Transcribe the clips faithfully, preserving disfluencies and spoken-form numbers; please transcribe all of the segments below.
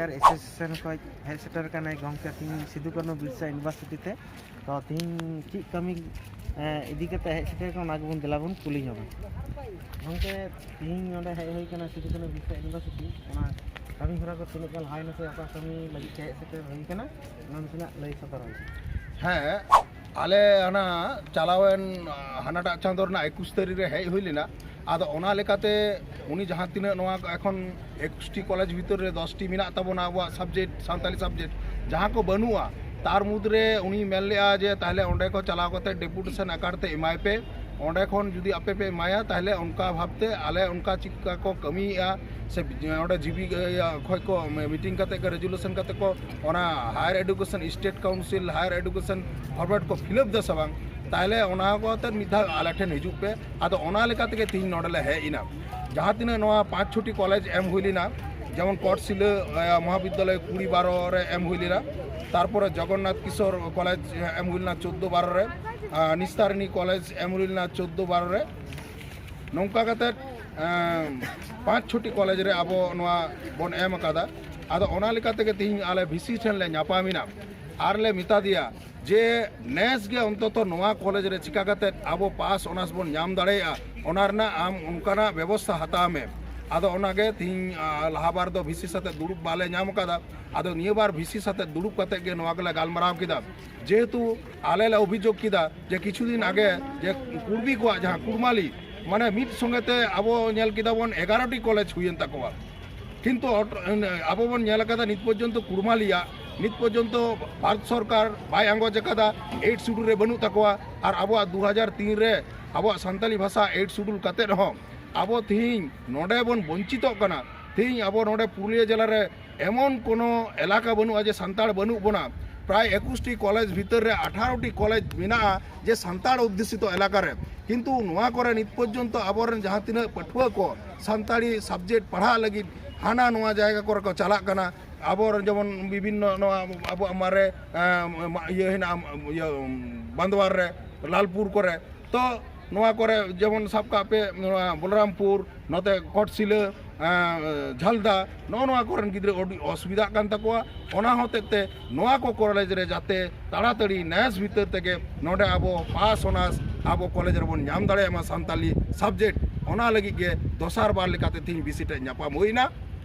ᱟᱨ association ᱠᱷᱚᱱ ᱦᱮᱡ ᱥᱮᱴᱮᱨ ᱠᱟᱱᱟᱭ ᱜᱚᱢᱠᱮ ᱛᱤᱦᱤᱧ ᱥᱤᱫᱩ ᱠᱟᱹᱱᱦᱩ ᱵᱤᱨᱥᱟ ᱤᱭᱩᱱᱤᱵᱷᱟᱨᱥᱤᱴᱤ ᱛᱮ᱾ ᱛᱚ ᱛᱤᱦᱤᱧ ᱪᱮᱫ ᱠᱟᱹᱢᱤ ᱮ, ᱤᱫᱤ ᱠᱟᱛᱮ ᱦᱮᱡ ᱥᱮᱴᱮᱨ ᱠᱟᱱᱟ, ᱚᱱᱟ ᱜᱮᱵᱚᱱ ᱫᱮᱞᱟ ᱵᱚᱱ ᱠᱩᱞᱤ ᱧᱚᱜᱟ᱾ ᱜᱚᱢᱠᱮ, ᱛᱤᱦᱤᱧ ᱱᱚᱰᱮ ᱦᱮᱡ ᱦᱩᱭ ᱠᱟᱱᱟ ᱥᱤᱫᱩ ᱠᱟᱹᱱᱦᱩ ᱵᱤᱨᱥᱟ ᱤᱭᱩᱱᱤᱵᱷᱟᱨᱥᱤᱴᱤ, ᱚᱱᱟ ᱠᱟᱹᱢᱤ ᱦᱚᱨᱟ ᱠᱚ ᱛᱤᱱᱟᱹᱜ ᱜᱟᱱ ᱞᱟᱦᱟᱭᱮᱱᱟ ᱥᱮ ᱚᱠᱟ ᱠᱟᱹᱢᱤ ᱞᱟᱹᱜᱤᱫ ᱛᱮ ᱦᱮᱡ ᱥᱮᱴᱮᱨ ᱦᱩᱭ ᱠᱟᱱᱟ, ᱚᱱᱟ ᱱᱟᱥᱮᱱᱟᱜ ᱞᱟᱹᱭ ᱥᱚᱫᱚᱨ ᱟᱞᱮ᱾ ᱦᱮᱸ, ᱟᱞᱮ ᱦᱟᱱᱟ ᱪᱟᱞᱟᱣᱮᱱ, ᱟ, ᱦᱟᱱᱟᱴᱟᱜ ᱪᱟᱸᱫᱳ ᱨᱮᱱᱟᱜ ᱮᱠᱩᱥ ᱛᱟᱹᱨᱤᱠᱷ ᱨᱮ ᱦᱮᱡ ᱦᱩᱭ ᱞᱮᱱᱟ᱾ ᱟᱫᱚ ᱚᱱᱟ ᱞᱮᱠᱟᱛᱮ ᱩᱱᱤ ᱡᱟᱦᱟᱸ ᱛᱤᱱᱟᱹᱜ ᱱᱚᱣᱟ ᱮᱠᱷᱚᱱ ᱮᱠᱩᱥ ᱴᱤ ᱠᱚᱞᱮᱡᱽ ᱵᱷᱤᱛᱤᱨ ᱨᱮ ᱫᱚᱥ ᱴᱤ ᱢᱮᱱᱟᱜ ᱛᱟᱵᱚᱱᱟ ᱟᱵᱚᱣᱟᱜ ᱥᱟᱵᱡᱮᱠᱴ, ᱥᱟᱱᱛᱟᱞᱤ ᱥᱟᱵᱡᱮᱠᱴ, ᱡᱟᱦᱟᱸ ᱠᱚ ᱵᱟᱹᱱᱩᱜᱼᱟ, ᱛᱟᱨ ᱢᱩᱫᱽᱨᱮ ᱩᱱᱤ ᱢᱮᱱ ᱞᱮᱫᱼᱟ ᱡᱮ ᱛᱟᱦᱚᱞᱮ ᱚᱸᱰᱮ ᱠᱚ ᱪᱟᱞᱟᱣ ᱠᱟᱛᱮ ᱰᱮᱯᱩᱴᱮᱥᱚᱱ ᱟᱠᱟᱨ ᱛᱮ ᱮᱢᱟᱭ ᱯᱮ, ᱚᱸᱰᱮ ᱠᱷᱚᱱ ᱡᱩᱫᱤ ᱟᱯᱮ ᱯᱮ ᱮᱢᱟᱭᱟ ᱛᱟᱦᱚᱞᱮ ᱚᱱᱠᱟ ᱵᱷᱟᱵᱽᱛᱮ ᱟᱞᱮ ᱚᱱᱠᱟ ᱪᱮᱫᱠᱟ ᱠᱚ ᱠᱟᱹᱢᱤᱭᱮᱫᱼᱟ ᱥᱮ ᱚᱸᱰᱮ ᱡᱤᱵᱤ ᱤᱭᱟᱹ ᱠᱷᱚᱡ ᱠᱚ ᱢᱤᱴᱤᱝ ᱠᱟᱛᱮ ᱠᱚ ᱨᱮᱡᱩᱞᱮᱥᱚᱱ ᱠᱟᱛᱮ ᱠᱚ ᱚᱱᱟ higher education, state council higher education format ᱠᱚ ᱯᱷᱤᱞᱟᱯ ᱫᱟ ᱥᱮ ᱵᱟᱝ, ᱛᱟᱦᱚᱞᱮ ᱚᱱᱟ ᱠᱚ ᱟᱛᱮᱫ ᱢᱤᱫ ᱫᱷᱟᱣ ᱟᱞᱮ ᱴᱷᱮᱱ ᱦᱤᱡᱩᱜ ᱯᱮ᱾ ᱟᱫᱚ ᱚᱱᱟ ᱞᱮᱠᱟ ᱛᱮᱜᱮ ᱛᱤᱦᱤᱧ ᱱᱚᱰᱮ ᱞᱮ ᱦᱮᱡ ᱮᱱᱟ᱾ ᱡᱟᱦᱟᱸ ᱛᱤᱱᱟᱹᱜ ᱱᱚᱣᱟ ᱯᱟᱸᱪ ᱪᱷᱚᱴᱤ ᱠᱚᱞᱮᱡᱽ ᱮᱢ ᱦᱩᱭ ᱞᱮᱱᱟ, ᱡᱮᱢᱚᱱ ᱠᱚᱴᱥᱤᱞᱟᱹ, ᱮ, ᱢᱚᱦᱟᱵᱤᱫᱽᱫᱟᱞᱚᱭ ᱠᱩᱲᱤ ᱵᱟᱨᱚ ᱨᱮ ᱮᱢ ᱦᱩᱭ ᱞᱮᱱᱟ, ᱛᱟᱨᱯᱚᱨᱮ ᱡᱚᱜᱚᱱᱱᱟᱛᱷ ᱠᱤᱥᱳᱨ ᱠᱚᱞᱮᱡᱽ ᱮᱢ ᱦᱩᱭ ᱞᱮᱱᱟ ᱪᱳᱫᱽᱫᱳ ᱵᱟᱨᱚ ᱨᱮ, ᱟᱨ ᱱᱤᱥᱛᱟᱨᱤᱱᱤ ᱠᱚᱞᱮᱡᱽ ᱮᱢ ᱦᱩᱭ ᱞᱮᱱᱟ ᱪᱳᱫᱽᱫᱳ ᱵᱟᱨᱚ ᱨᱮ᱾ ᱱᱚᱝᱠᱟ ᱠᱟᱛᱮᱫ, ᱮᱸ, ᱯᱟᱸᱪ ᱪᱷᱚᱴᱤ ᱠᱚᱞᱮᱡᱽ ᱨᱮ ᱟᱵᱚ ᱱᱚᱣᱟ ᱵᱚᱱ ᱮᱢ ᱟᱠᱟᱫᱟ᱾ ᱟᱫᱚ ᱚᱱᱟ ᱞᱮᱠᱟ ᱛᱮᱜᱮ ᱛᱤᱦᱤᱧ ᱟᱞᱮ ᱵᱷᱤ ᱥᱤ ᱴᱷᱮᱱ ᱞᱮ ᱧᱟᱯᱟᱢ ᱮᱱᱟ ᱟᱨ ᱞᱮ ᱢᱮᱛᱟ ᱫᱮᱭᱟ ᱡᱮ ᱱᱮᱥ ᱜᱮ ᱚᱱᱛᱚᱛᱚ ᱱᱚᱣᱟ ᱠᱚᱞᱮᱡᱽ ᱨᱮ ᱪᱤᱠᱟ ᱠᱟᱛᱮᱫ ᱟᱵᱚ ᱯᱟᱥ ᱚᱱᱟᱨᱥ ᱵᱚᱱ ᱧᱟᱢ ᱫᱟᱲᱮᱭᱟᱜᱼᱟ, ᱚᱱᱟ ᱨᱮᱱᱟᱜ ᱟᱢ ᱚᱱᱠᱟᱱᱟᱜ ᱵᱮᱵᱚᱥᱛᱷᱟ ᱦᱟᱛᱟᱣ ᱢᱮ᱾ ᱟᱫᱚ ᱚᱱᱟᱜᱮ ᱛᱤᱦᱤᱧ, ᱟ, ᱞᱟᱦᱟ ᱵᱟᱨ ᱫᱚ ᱵᱷᱤ ᱥᱤ ᱥᱟᱛᱮᱜ ᱫᱩᱲᱩᱵ ᱵᱟᱞᱮ ᱧᱟᱢ ᱟᱠᱟᱫᱟ᱾ ᱟᱫᱚ ᱱᱤᱭᱟᱹ ᱵᱟᱨ ᱵᱷᱤ ᱥᱤ ᱥᱟᱛᱮᱜ ᱫᱩᱲᱩᱵ ᱠᱟᱛᱮᱫ ᱜᱮ ᱱᱚᱣᱟ ᱜᱮᱞᱮ ᱜᱟᱞᱢᱟᱨᱟᱣ ᱠᱮᱫᱟ᱾ ᱡᱮᱦᱮᱛᱩ ᱟᱞᱮ ᱞᱮ ᱚᱵᱷᱤᱡᱳᱜᱽ ᱠᱮᱫᱟ ᱡᱮ ᱠᱤᱪᱷᱩ ᱫᱤᱱ ᱟᱜᱮ ᱡᱮ ᱠᱩᱲᱵᱤ ᱠᱚᱣᱟᱜ ᱡᱟᱦᱟᱸ ᱠᱩᱲᱢᱟᱞᱤ, ᱢᱟᱱᱮ ᱢᱤᱫ ᱥᱚᱸᱜᱮ ᱛᱮ ᱟᱵᱚ ᱧᱮᱞ ᱠᱮᱫᱟ ᱵᱚᱱ ᱮᱜᱟᱨᱚ ᱴᱤ ᱠᱚᱞᱮᱡᱽ ᱦᱩᱭᱮᱱ ᱛᱟᱠᱚᱣᱟ, ᱠᱤᱱᱛᱩ ᱚᱴ-, ᱟᱵᱚ ᱵᱚᱱ ᱧᱮᱞ ᱟᱠᱟᱫᱟ ᱱᱤᱛ ᱯᱚᱨᱡᱚᱱᱛᱚ ᱠᱩᱲᱢᱟᱞᱤᱭᱟᱜ ᱱᱤᱛ ᱯᱚᱨᱡᱚᱱᱛᱚ ᱵᱷᱟᱨᱚᱛ ᱥᱚᱨᱠᱟᱨ ᱵᱟᱭ ᱟᱸᱜᱚᱪ ᱟᱠᱟᱫᱟ ᱮᱭᱤᱴ ᱥᱤᱰᱩᱞ ᱨᱮ ᱵᱟᱹᱱᱩᱜ ᱛᱟᱠᱚᱣᱟ᱾ ᱟᱨ ᱟᱵᱚᱣᱟᱜ ᱫᱩ ᱦᱟᱡᱟᱨ ᱛᱤᱱ ᱨᱮ ᱟᱵᱚᱣᱟᱜ ᱥᱟᱱᱛᱟᱞᱤ ᱵᱷᱟᱥᱟ ᱮᱭᱤᱴ ᱥᱤᱰᱩᱞ ᱠᱟᱛᱮᱫ ᱦᱚᱸ ᱟᱵᱚ ᱛᱤᱦᱤᱧ ᱱᱚᱰᱮ ᱵᱚᱱ ᱵᱚᱧᱪᱤᱛᱚᱜ ᱠᱟᱱᱟ᱾ ᱛᱤᱦᱤᱧ ᱟᱵᱚ ᱱᱚᱰᱮ ᱯᱩᱨᱩᱞᱤᱭᱟᱹ ᱡᱮᱞᱟ ᱨᱮ ᱮᱢᱚᱱ ᱠᱳᱱᱳ ᱮᱞᱟᱠᱟ ᱵᱟᱹᱱᱩᱜᱼᱟ ᱡᱮ ᱥᱟᱱᱛᱟᱲ ᱵᱟᱹᱱᱩᱜ ᱵᱚᱱᱟ᱾ ᱯᱨᱟᱭ ᱮᱠᱩᱥ ᱴᱤ ᱠᱚᱞᱮᱡᱽ ᱵᱷᱤᱛᱟᱹᱨ ᱨᱮ ᱟᱴᱷᱟᱨᱚ ᱴᱤ ᱠᱚᱞᱮᱡᱽ ᱢᱮᱱᱟᱜᱼᱟ ᱡᱮ ᱥᱟᱱᱛᱟᱲ ᱚᱫᱽᱫᱷᱩᱥᱤᱛᱚ ᱮᱞᱟᱠᱟ ᱨᱮ, ᱠᱤᱱᱛᱩ ᱱᱚᱣᱟ ᱠᱚᱨᱮ ᱱᱤᱛ ᱯᱚᱨᱡᱚᱱᱛᱚ ᱟᱵᱚᱨᱮᱱ ᱡᱟᱦᱟᱸ ᱛᱤᱱᱟᱹᱜ ᱯᱟᱹᱴᱷᱩᱣᱟᱹ ᱠᱚ ᱥᱟᱱᱛᱟᱲᱤ ᱥᱟᱵᱡᱮᱠᱴ ᱯᱟᱲᱦᱟᱜ ᱞᱟᱹᱜᱤᱫ ᱦᱟᱱᱟ ᱱᱚᱣᱟ ᱡᱟᱭᱜᱟ ᱠᱚᱨᱮ ᱠᱚ ᱪᱟᱞᱟᱜ ᱠᱟᱱᱟ᱾ ᱟᱵᱚᱨᱮᱱ ᱡᱮᱢᱚᱱ ᱵᱤᱵᱷᱤᱱᱱᱚ ᱱᱚᱣᱟ ᱟᱵᱚᱣᱟᱜ ᱢᱟᱨᱮ, ᱮᱸ, ᱢᱟ-, ᱤᱭᱟᱹ ᱦᱮᱱᱟᱜᱼᱟ, ᱤᱭᱟᱹ, ᱵᱟᱸᱫᱣᱟᱨ ᱨᱮ, ᱞᱟᱞᱯᱩᱨ ᱠᱚᱨᱮ, ᱛᱚ ᱱᱚᱣᱟ ᱠᱚᱨᱮ ᱡᱮᱢᱚᱱ ᱥᱟᱵ ᱠᱟᱜ ᱯᱮ ᱱᱚᱣᱟ ᱵᱚᱞᱨᱟᱢᱯᱩᱨ, ᱱᱚᱛᱮ ᱠᱚᱴᱥᱤᱞᱟᱹ, ᱮᱸ, ᱡᱷᱟᱞᱫᱟ, ᱱᱚᱜᱼᱚ ᱱᱚᱣᱟ ᱠᱚᱨᱮᱱ ᱜᱤᱫᱽᱨᱟᱹ ᱟᱹᱰᱤ ᱚᱥᱩᱵᱤᱫᱷᱟᱜ ᱠᱟᱱ ᱛᱟᱠᱚᱣᱟ᱾ ᱚᱱᱟ ᱦᱚᱛᱮᱡ ᱛᱮ ᱱᱚᱣᱟ ᱠᱚ ᱠᱚᱞᱮᱡᱽ ᱨᱮ ᱡᱟᱛᱮ ᱛᱟᱲᱟᱛᱟᱲᱤ ᱱᱮᱥ ᱵᱷᱤᱛᱟᱹᱨ ᱛᱮᱜᱮ ᱱᱚᱰᱮ ᱟᱵᱚ ᱯᱟᱥ ᱚᱱᱟᱨᱥ ᱟᱵᱚ ᱠᱚᱞᱮᱡᱽ ᱨᱮᱵᱚᱱ ᱧᱟᱢ ᱫᱟᱲᱮᱭᱟᱜ ᱢᱟ ᱥᱟᱱᱛᱟᱞᱤ ᱥᱟᱵᱡᱮᱠᱴ, ᱚᱱᱟ ᱞᱟᱹᱜᱤᱫ ᱜᱮ ᱫᱚᱥᱟᱨ ᱵᱟᱨ ᱞᱮᱠᱟᱛᱮ ᱛᱮᱦᱮᱧ ᱵᱤᱥᱤ ᱴᱷᱮᱡ ᱧᱟᱯᱟᱢ ᱦᱩᱭᱱᱟ᱾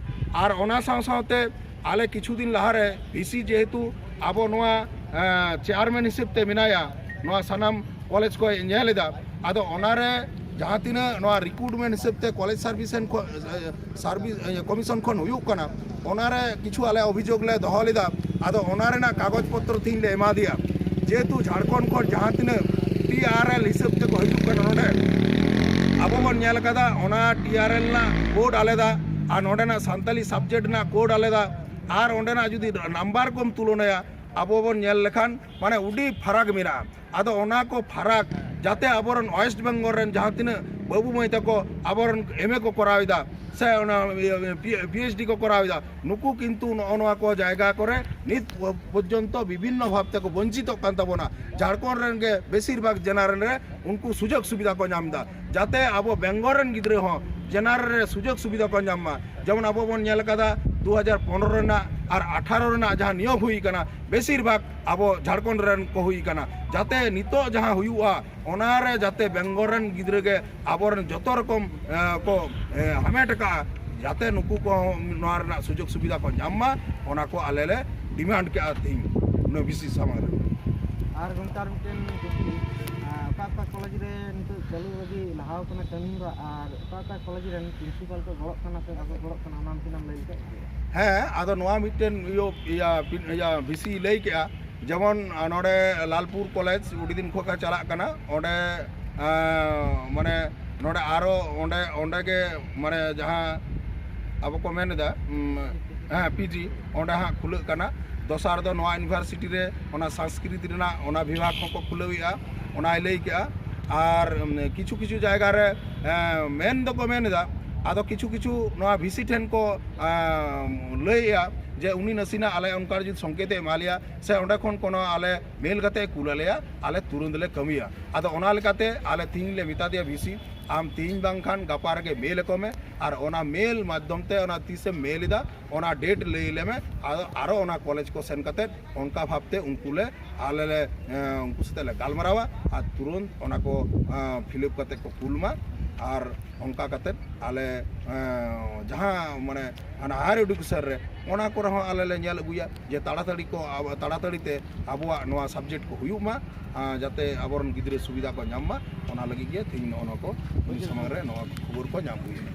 ᱟᱨ ᱚᱱᱟ ᱥᱟᱶ ᱥᱟᱶᱛᱮ ᱟᱞᱮ ᱠᱤᱪᱷᱩ ᱫᱤᱱ ᱞᱟᱦᱟᱨᱮ ᱵᱷᱤᱥᱤ ᱡᱮᱦᱮᱛᱩ ᱟᱵᱚ ᱱᱚᱣᱟ, ᱮᱸ, ᱪᱮᱭᱟᱨᱢᱮᱱ ᱦᱤᱥᱟᱹᱵ ᱛᱮ ᱢᱮᱱᱟᱭᱟ, ᱱᱚᱣᱟ ᱥᱟᱱᱟᱢ ᱠᱚᱞᱮᱡᱽ ᱠᱚᱭ ᱧᱮᱞ ᱮᱫᱟ᱾ ᱟᱫᱚ ᱚᱱᱟᱨᱮ ᱡᱟᱦᱟᱸ ᱛᱤᱱᱟᱹᱜ ᱱᱚᱣᱟ ᱨᱤᱠᱨᱩᱴᱢᱮᱱᱴ ᱦᱤᱥᱟᱹᱵ ᱛᱮ ᱠᱚᱞᱮᱡᱽ ᱥᱟᱨᱵᱷᱤᱥ ᱠᱷᱚᱱ, ᱥᱟᱨᱵᱷᱤᱥ ᱠᱚᱢᱤᱥᱚᱱ ᱠᱷᱚᱱ ᱦᱩᱭᱩᱜ ᱠᱟᱱᱟ, ᱚᱱᱟᱨᱮ ᱠᱤᱪᱷᱩ ᱟᱞᱮ ᱚᱵᱷᱤᱡᱳᱜᱽ ᱞᱮ ᱫᱚᱦᱚ ᱞᱮᱫᱟ᱾ ᱟᱫᱚ ᱚᱱᱟ ᱨᱮᱱᱟᱜ ᱠᱟᱜᱚᱡᱽ ᱯᱚᱛᱨᱚ ᱛᱮᱦᱮᱧ ᱞᱮ ᱮᱢᱟ ᱫᱮᱭᱟ, ᱡᱮᱦᱮᱛᱩ ᱡᱷᱟᱲᱠᱷᱚᱸᱰ ᱠᱷᱚᱱ ᱡᱟᱦᱟᱸ ᱛᱤᱱᱟᱹᱜ ᱴᱤ ᱟᱨ ᱮᱞ ᱦᱤᱥᱟᱹᱵ ᱛᱮᱠᱚ ᱦᱤᱡᱩᱜ ᱠᱟᱱᱟ ᱱᱚᱰᱮ, ᱟᱵᱚ ᱵᱚᱱ ᱧᱮᱞ ᱟᱠᱟᱫᱟ ᱚᱱᱟ ᱴᱤ ᱟᱨ ᱮᱞ ᱨᱮᱱᱟᱜ ᱠᱳᱰ ᱟᱞᱟᱫᱟ ᱟᱨ ᱱᱚᱰᱮᱱᱟᱜ ᱥᱟᱱᱛᱟᱞᱤ ᱥᱟᱵᱡᱮᱠᱴ ᱨᱮᱱᱟᱜ ᱠᱳᱰ ᱟᱞᱟᱫᱟ᱾ ᱟᱨ ᱚᱸᱰᱮᱱᱟᱜ ᱡᱩᱫᱤ ᱱᱟᱢᱵᱟᱨ ᱠᱚᱢ ᱛᱩᱞᱚᱱᱟᱭᱟ, ᱟᱵᱚ ᱵᱚᱱ ᱧᱮᱞ ᱞᱮᱠᱷᱟᱱ ᱢᱟᱱᱮ ᱟᱹᱰᱤ ᱯᱷᱟᱨᱟᱠ ᱢᱮᱱᱟᱜᱼᱟ᱾ ᱟᱫᱚ ᱚᱱᱟ ᱠᱚ ᱯᱷᱟᱨᱟᱠ ᱡᱟᱛᱮ ᱟᱵᱚᱨᱮᱱ ᱳᱭᱮᱥᱴ ᱵᱮᱝᱜᱚᱞ ᱨᱮᱱ ᱡᱟᱦᱟᱸ ᱛᱤᱱᱟᱹᱜ ᱵᱟᱹᱵᱩ ᱢᱟᱹᱭ ᱛᱟᱠᱚ ᱟᱵᱚᱨᱮᱱ ᱮᱢ ᱮ ᱠᱚ ᱠᱚᱨᱟᱣ ᱮᱫᱟ, ᱥᱮ ᱚᱱᱟ ᱯᱤ ᱮᱭᱤᱪ ᱰᱤ ᱠᱚ ᱠᱚᱨᱟᱣ ᱮᱫᱟ, ᱱᱩᱠᱩ ᱠᱤᱱᱛᱩ ᱱᱚᱜᱼᱚ ᱱᱚᱣᱟ ᱠᱚ ᱡᱟᱭᱜᱟ ᱠᱚᱨᱮ ᱱᱤᱛ ᱯᱚᱨᱡᱚᱱᱛᱚ ᱵᱤᱵᱷᱤᱱᱱᱚ ᱵᱷᱟᱵᱽ ᱛᱮᱠᱚ ᱵᱚᱧᱪᱤᱛᱚᱜ ᱠᱟᱱ ᱛᱟᱵᱚᱱᱟ᱾ ᱡᱷᱟᱲᱠᱷᱚᱸᱰ ᱨᱮᱱ ᱜᱮ ᱵᱮᱥᱤᱨ ᱵᱷᱟᱜᱽ ᱡᱮᱱᱟᱨᱮᱞ ᱨᱮ ᱩᱱᱠᱩ ᱥᱩᱡᱳᱜᱽ ᱥᱩᱵᱤᱫᱷᱟ ᱠᱚ ᱧᱟᱢ ᱮᱫᱟ, ᱡᱟᱛᱮ ᱟᱵᱚ ᱵᱮᱝᱜᱚᱞ ᱨᱮᱱ ᱜᱤᱫᱽᱨᱟᱹ ᱦᱚᱸ ᱡᱮᱱᱟᱨᱮᱞ ᱨᱮ ᱥᱩᱡᱳᱜᱽ ᱥᱩᱵᱤᱫᱷᱟ ᱠᱚ ᱧᱟᱢ ᱢᱟ᱾ ᱡᱮᱢᱚᱱ ᱟᱵᱚ ᱵᱚᱱ ᱧᱮᱞ ᱟᱠᱟᱫᱟ ᱫᱩ ᱦᱟᱡᱟᱨ ᱯᱚᱱᱨᱚ ᱨᱮᱱᱟᱜ ᱟᱨ ᱟᱴᱷᱟᱨᱚ ᱨᱮᱱᱟᱜ ᱡᱟᱦᱟᱸ ᱱᱤᱭᱚᱢ ᱦᱩᱭ ᱟᱠᱟᱱᱟ, ᱵᱮᱥᱤᱨ ᱵᱷᱟᱜᱽ ᱟᱵᱚ ᱡᱷᱟᱲᱠᱷᱚᱸᱰ ᱨᱮᱱ ᱠᱚ ᱦᱩᱭ ᱟᱠᱟᱱᱟ᱾ ᱡᱟᱛᱮ ᱱᱤᱛᱚᱜ ᱡᱟᱦᱟᱸ ᱦᱩᱭᱩᱜᱼᱟ, ᱚᱱᱟᱨᱮ ᱡᱟᱛᱮ ᱵᱮᱝᱜᱚᱞ ᱨᱮᱱ ᱜᱤᱫᱽᱨᱟᱹ ᱜᱮ ᱟᱵᱚᱨᱮᱱ ᱡᱚᱛᱚ ᱨᱚᱠᱚᱢ, ᱮ, ᱠᱚ, ᱮ, ᱦᱟᱢᱮᱴ ᱟᱠᱟᱫᱼᱟ, ᱡᱟᱛᱮ ᱱᱩᱠᱩ ᱠᱚ ᱱᱚᱣᱟ ᱨᱮᱱᱟᱜ ᱥᱩᱡᱳᱜᱽ ᱥᱩᱵᱤᱫᱷᱟ ᱠᱚ ᱧᱟᱢ ᱢᱟ, ᱚᱱᱟ ᱠᱚ ᱟᱞᱮ ᱞᱮ ᱰᱤᱢᱟᱱᱰ ᱠᱮᱫᱼᱟ ᱛᱮᱦᱮᱧ ᱱᱚᱣᱟ ᱵᱷᱤᱥᱤ ᱥᱟᱢᱟᱝ ᱨᱮ᱾ ᱟᱨ ᱜᱚᱢᱠᱮ, ᱟᱨ ᱢᱤᱫᱴᱮᱱ ᱠᱩᱠᱞᱤ, ᱟᱸ, ᱚᱠᱟ ᱚᱠᱟ ᱠᱚᱞᱮᱡᱽ ᱨᱮ ᱱᱤᱛᱚᱜ ᱪᱟᱹᱞᱩ ᱞᱟᱹᱜᱤᱫ ᱞᱟᱦᱟᱣ ᱠᱟᱱᱟ ᱠᱟᱹᱢᱤ ᱦᱚᱨᱟ, ᱟᱨ ᱚᱠᱟ ᱚᱠᱟ ᱠᱚᱞᱮᱡᱽ ᱨᱮᱱ ᱯᱨᱤᱱᱥᱤᱯᱟᱞ ᱠᱚ ᱜᱚᱲᱚᱜ ᱠᱟᱱᱟ ᱥᱮ ᱵᱟᱠᱚ ᱜᱚᱲᱚᱜ ᱠᱟᱱᱟ, ᱚᱱᱟ ᱢᱤᱫᱴᱮᱱ ᱮᱢ ᱞᱟᱹᱭ ᱞᱮᱠᱷᱟᱡ ᱵᱷᱟᱜᱮᱜᱼᱟ? ᱦᱮᱸ, ᱟᱫᱚ ᱱᱚᱣᱟ ᱢᱤᱫᱴᱮᱱ ᱤᱭᱟᱹ, ᱤᱭᱟᱹ, ᱯᱤ-, ᱤᱭᱟᱹ, ᱵᱷᱤᱥᱤ ᱞᱟᱹᱭ ᱠᱮᱜᱼᱟ, ᱡᱮᱢᱚᱱ, ᱟᱸ, ᱱᱚᱰᱮ ᱞᱟᱞᱯᱩᱨ ᱠᱚᱞᱮᱡᱽ ᱟᱹᱰᱤ ᱫᱤᱱ ᱠᱷᱚᱱ ᱜᱮ ᱪᱟᱞᱟᱜ ᱠᱟᱱᱟ, ᱚᱸᱰᱮ, ᱟᱸ, ᱢᱟᱱᱮ ᱱᱚᱰᱮ ᱟᱨᱚ ᱚᱸᱰᱮ, ᱚᱸᱰᱮ ᱜᱮ ᱢᱟᱱᱮ ᱡᱟᱦᱟᱸ ᱟᱵᱚ ᱠᱚ ᱢᱮᱱ ᱮᱫᱟ, ᱩᱢ, ᱦᱮᱸ, ᱯᱤ ᱡᱤ, ᱚᱸᱰᱮ ᱦᱟᱸᱜ ᱠᱷᱩᱞᱟᱹᱜ ᱠᱟᱱᱟ᱾ ᱫᱚᱥᱟᱨ ᱫᱚ ᱱᱚᱣᱟ ᱤᱭᱩᱱᱤᱵᱷᱟᱨᱥᱤᱴᱤ ᱨᱮ ᱚᱱᱟ ᱥᱚᱝᱥᱠᱨᱤᱛ ᱨᱮᱱᱟᱜ ᱚᱱᱟ ᱵᱤᱵᱷᱟᱜᱽ ᱦᱚᱸᱠᱚ ᱠᱷᱩᱞᱟᱹᱣᱮᱫᱼᱟ, ᱚᱱᱟᱭ ᱞᱟᱹᱭ ᱠᱮᱜᱼᱟ᱾ ᱟᱨ, ᱩᱢ, ᱠᱤᱪᱷᱩ ᱠᱤᱪᱷᱩ ᱡᱟᱭᱜᱟ ᱨᱮ, ᱮᱸ, ᱢᱮᱱ ᱫᱚᱠᱚ ᱢᱮᱱ ᱮᱫᱟ, ᱟᱫᱚ ᱠᱤᱪᱷᱩ ᱠᱤᱪᱷᱩ ᱱᱚᱣᱟ ᱵᱷᱤᱥᱤ ᱴᱷᱮᱱ ᱠᱚ, ᱮᱸ, ᱞᱟᱹᱭᱮᱜᱼᱟ ᱡᱮ ᱩᱱᱤ ᱱᱟᱥᱮᱱᱟᱜ ᱟᱞᱮ ᱚᱱᱠᱟ ᱡᱩᱫᱤ ᱥᱚᱝᱠᱮᱛ ᱮ ᱮᱢᱟ ᱞᱮᱭᱟ ᱥᱮ ᱚᱸᱰᱮ ᱠᱷᱚᱱ ᱠᱳᱱᱳ ᱟᱞᱮ ᱢᱮᱞ ᱠᱟᱛᱮ ᱮ ᱠᱩᱞ ᱟᱞᱮᱭᱟ, ᱟᱞᱮ ᱛᱩᱨᱟᱹᱱᱛ ᱞᱮ ᱠᱟᱹᱢᱤᱭᱟ᱾ ᱟᱫᱚ ᱚᱱᱟ ᱞᱮᱠᱟᱛᱮ ᱟᱞᱮ ᱛᱤᱦᱤᱧ ᱞᱮ ᱢᱮᱛᱟ ᱫᱮᱭᱟ ᱵᱷᱤᱥᱤ, ᱟᱢ ᱛᱮᱦᱮᱧ ᱵᱟᱝᱠᱷᱟᱱ ᱜᱟᱯᱟ ᱨᱮᱜᱮ ᱢᱮᱞ ᱟᱠᱚ ᱢᱮ, ᱟᱨ ᱚᱱᱟ ᱢᱮᱞ ᱢᱟᱫᱽᱫᱷᱚᱢ ᱛᱮ ᱚᱱᱟ ᱛᱤᱥᱮᱢ ᱢᱮᱞ ᱮᱫᱟ, ᱚᱱᱟ ᱰᱮᱴ ᱞᱟᱹᱭ ᱞᱮᱢᱮ᱾ ᱟᱫᱚ ᱟᱨᱚ ᱚᱱᱟ ᱠᱚᱞᱮᱡᱽ ᱠᱚ ᱥᱮᱱ ᱠᱟᱛᱮᱫ ᱚᱱᱠᱟ ᱵᱷᱟᱵᱽᱛᱮ ᱩᱱᱠᱩ ᱞᱮ, ᱟᱞᱮ ᱞᱮ, ᱮᱸ, ᱩᱱᱠᱩ ᱥᱟᱛᱮ ᱞᱮ ᱜᱟᱞᱢᱟᱨᱟᱣᱟ ᱟᱨ ᱛᱩᱨᱟᱹᱱᱛ ᱚᱱᱟ ᱠᱚ, ᱮᱸ, ᱯᱷᱤᱞᱟᱯ ᱠᱟᱛᱮᱫ ᱠᱚ ᱠᱩᱞ ᱢᱟ᱾ ᱟᱨ ᱚᱱᱠᱟ ᱠᱟᱛᱮᱫ ᱟᱞᱮ, ᱮᱸ, ᱡᱟᱦᱟᱸ ᱢᱟᱱᱮ ᱦᱟᱱᱟ ᱦᱟᱭᱟᱨ ᱮᱰᱩᱠᱮᱥᱚᱱ ᱨᱮ, ᱚᱱᱟ ᱠᱚᱨᱮ ᱦᱚᱸ ᱟᱞᱮ ᱞᱮ ᱧᱮᱞ ᱟᱹᱜᱩᱭᱟ ᱡᱮ ᱛᱟᱲᱟᱛᱟᱲᱤ ᱠᱚ, ᱟᱵ-, ᱛᱟᱲᱟᱛᱟᱲᱤ ᱛᱮ ᱟᱵᱚᱣᱟᱜ ᱱᱚᱣᱟ ᱥᱟᱵᱡᱮᱠᱴ ᱠᱚ ᱦᱩᱭᱩᱜ ᱢᱟ, ᱟᱸ, ᱡᱟᱛᱮ ᱟᱵᱚᱨᱮᱱ ᱜᱤᱫᱽᱨᱟᱹ ᱥᱩᱵᱤᱫᱷᱟ ᱠᱚ ᱧᱟᱢ ᱢᱟ᱾ ᱚᱱᱟ ᱞᱟᱹᱜᱤᱫ ᱜᱮ ᱛᱮᱦᱮᱧ ᱱᱚᱜᱼᱚ ᱱᱚᱣᱟ ᱠᱚ ᱩᱱᱤ ᱥᱟᱢᱟᱝ ᱨᱮ ᱱᱚᱣᱟ ᱠᱷᱚᱵᱚᱨ ᱠᱚ ᱧᱟᱢ ᱦᱩᱭᱱᱟ᱾